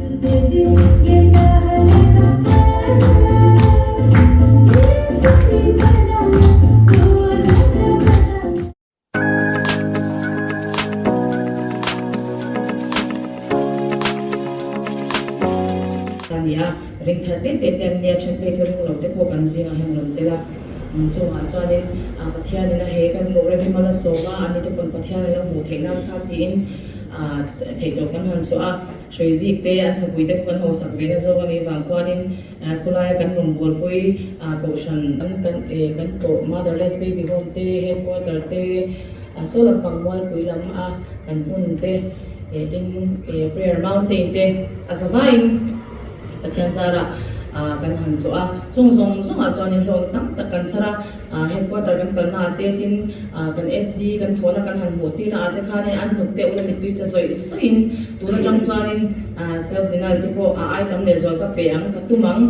A ni a, ring thar te te te an nia, then phei chu ring lo te pawh kan zingah hian rawn tel a. Chungah chuanin Pathianin a he kan program hi mal a sawm a, ani te pawn Pathian a lo hmuh theih nan kha tiin theihtawp kan han chhuah a, Hruizik te an thupui te pawh kan hausak ve na zawk a nih vang khuanin khawlaia kan rawngbawlpui kohhran kan kan tlawh Motherless Baby Home te, Headquarter te, saw lampang mualpui lam a kan hmun te tin Prayer Mountain te a zavaiin Pathian zarah kan han tlawh a, chung zawng zawngah chuanin hlawm tam tak kan chhar a, headquarter kan kalna ah te tin kan SD kan thawhna kan han hmuh tirna ah te khanin an hnuk te ula mittui tla zawih zawihin tun atang chuanin self denial te pawh a ai tam leh zual ka pe ang ka tum ang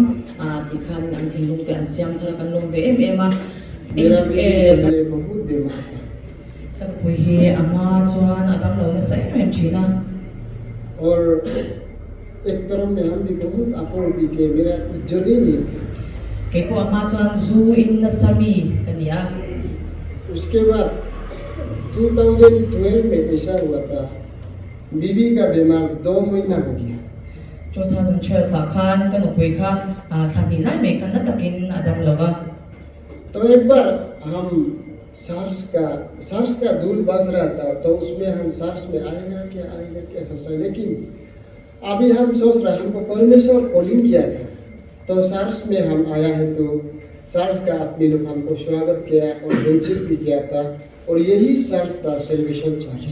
tih khanin an thinlung te an siam thar a kan lawm ve em em a. Ka nupui hi a hma chuan a damlo nasa em em thin a. एक तरफ में हम भी बहुत अकोड़ पी के मेरा इज्जत ही नहीं थी। Kei pawh a hma chuan zu in nasa mi ka ni a. उसके बाद 2012 में ऐसा हुआ था बीवी का बीमार दो महीना हो गया। 2012 ah khan ka nupui kha thla hnih lai mai kha na takin a dam lo va. तो एक बार हम सार्स का सार्स का धूल बज रहा था तो उसमें हम सार्स में आएगा क्या आएगा क्या सोचा लेकिन अभी हम सोच रहे हमको परमेश्वर कॉलिंग किया था तो सार्स में हम आया है तो सार्स का आदमी लोग हमको स्वागत किया और हैंडशेक भी किया था और यही सार्स था salvation church.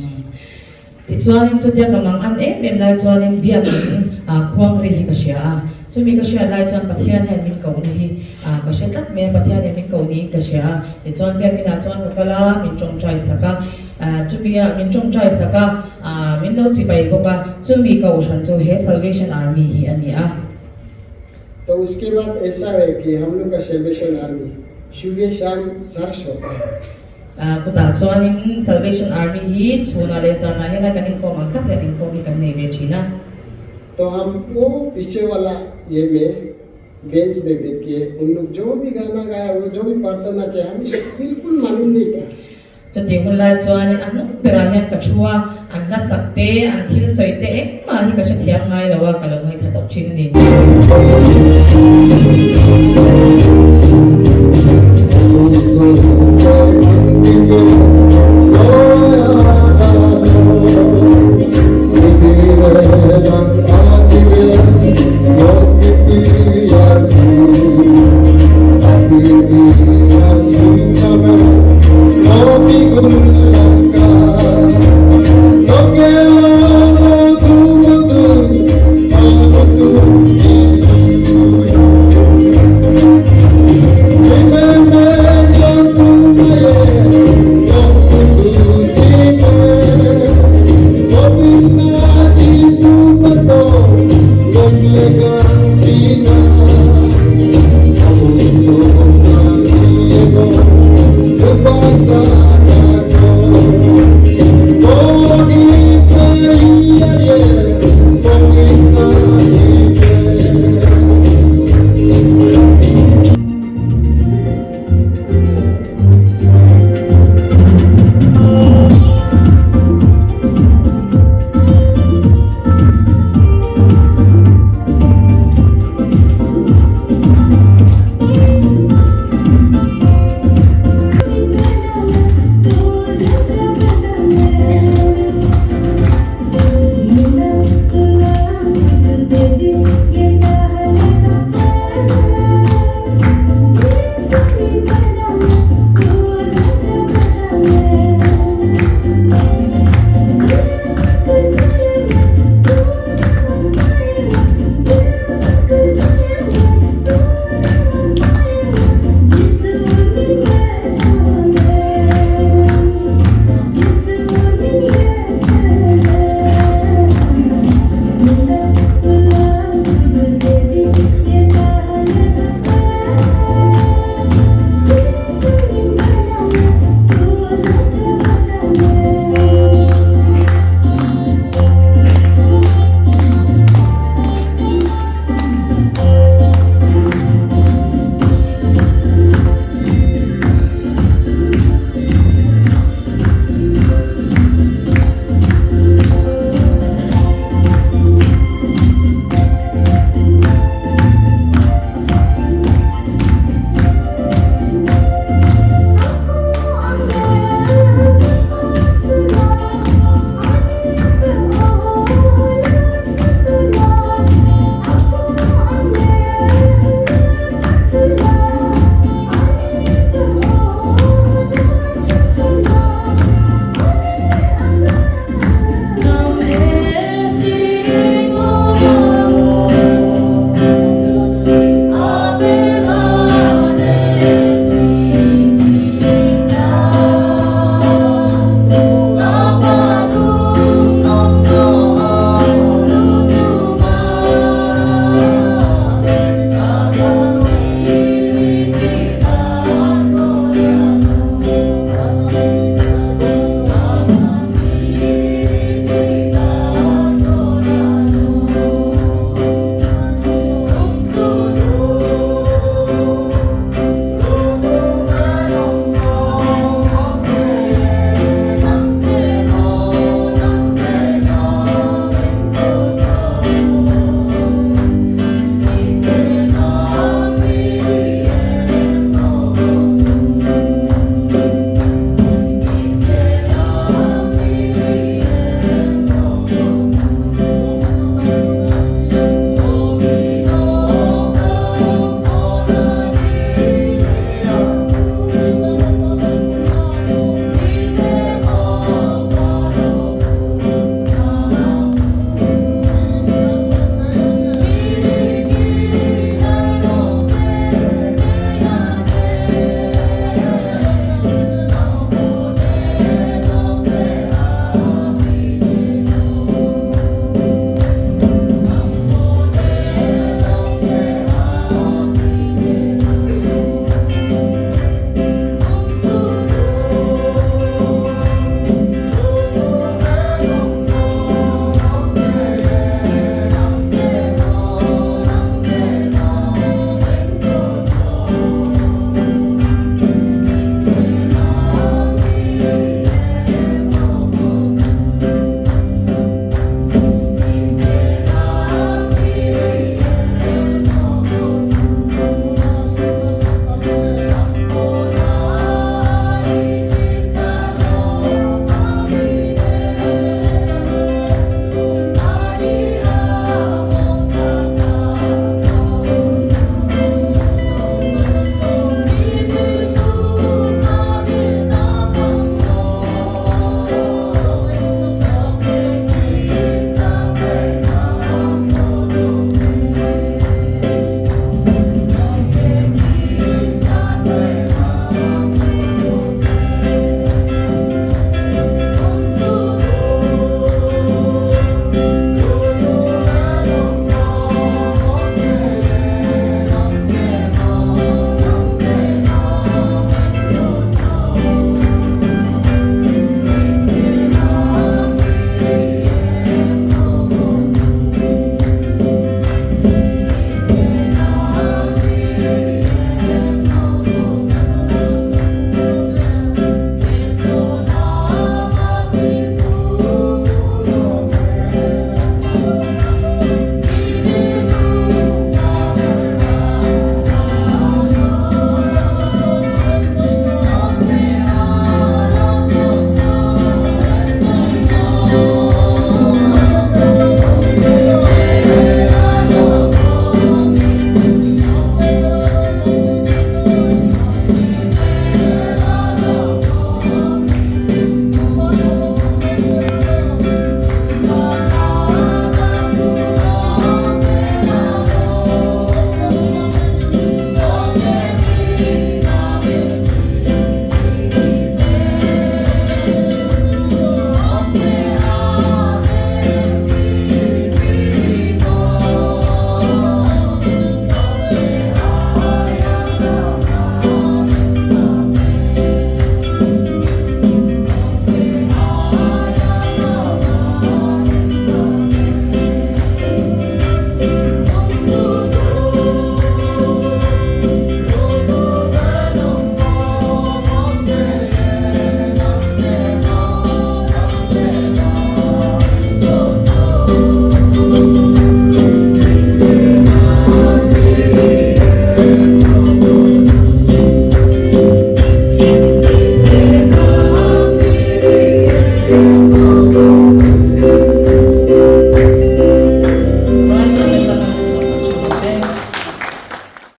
Tichuanin chutia ka mang an em em lai chuanin biakin khuang ri hi ka hria a, chumi ka hriat lai chuan Pathian hian min kohna hi ka hre tlat mai a, Pathian hian min koh niin ka hria a, tichuan biakinah chuan ka kal a, min tawngtai sak a, chumi ah min tawngtai sak a, min lo chibai bawk a, chumi kohhran chu he Salvation Army hi a ni a. तो उसके बाद ऐसा है कि हम लोग का salvation army सुबह शाम चर्च होता है। Kutah chuanin Salvation Army hi chhunah leh zanah hian kan inkhawm ang khat hian inkhawm hi kan nei ve thin a. तो हम वो पीछे वाला ये में बेंच में बैठ के उन लोग जो भी गाना गाया वो जो भी प्रार्थना किया हम इसको बिल्कुल मालूम नहीं था। Chutih hun lai chuanin a hnung berah hian ka thu a, an hla sak te, an thil sawi te engmah hi ka hrethiam ngai lo a, ka lo ngaithla tawp thin a ni.